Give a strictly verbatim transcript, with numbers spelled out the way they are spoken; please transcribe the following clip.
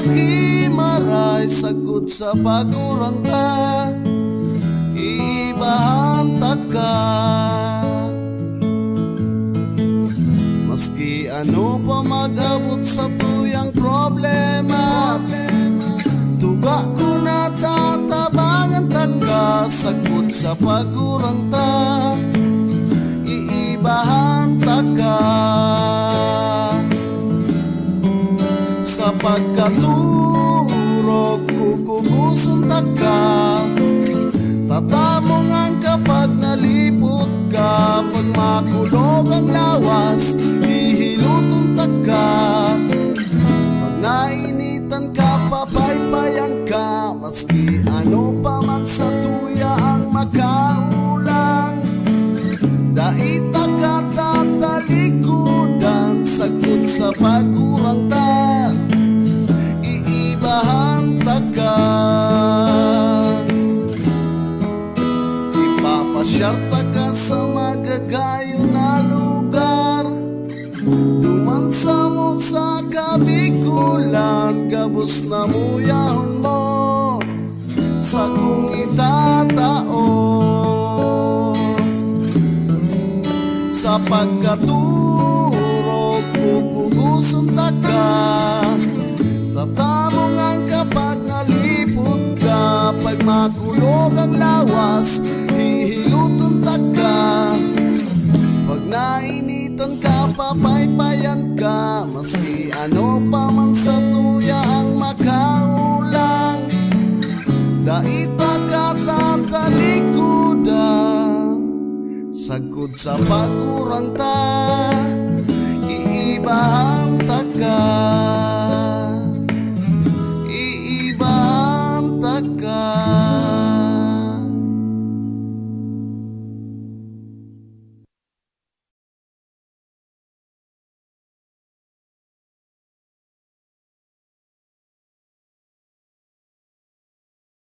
Ki maray sagkod sa pagurang ta, iibahan ta ka. Maski ano pa mag-abot sa tuyang problema, tuga ko na tatabangan ta ka. Sagkod sa pagurang ta, iibahan ta ka. Sa pagkaturog, kukuguson ta ka. Tatamong ang kapag nalipot ka, pag makulog ang lawas, hihiluton ta ka. Pag nainitan ka, papaypayan ka, maski ano pa man sa tuya ang makaulang. Dai ta ka tatalikodan, sagkod sa pagurang ta, iibahan ta ka. Ipapasyar ta ka sa magagayon na lugar. Duman samo sa Kabikolan, gabos na muyahon mo sakong itatao. Sa pagkaturog, kukuguson ta ka. Tatamong ang kapag nalipot ka. Pag makulog ang lawas, hihiluton ta ka. Pag nainitan ka, papaypayan ka. Maski ano pa man sa tuya ang makaulang, dai ta ka tatalikodan. Sagkod sa pagurang ta, iibahan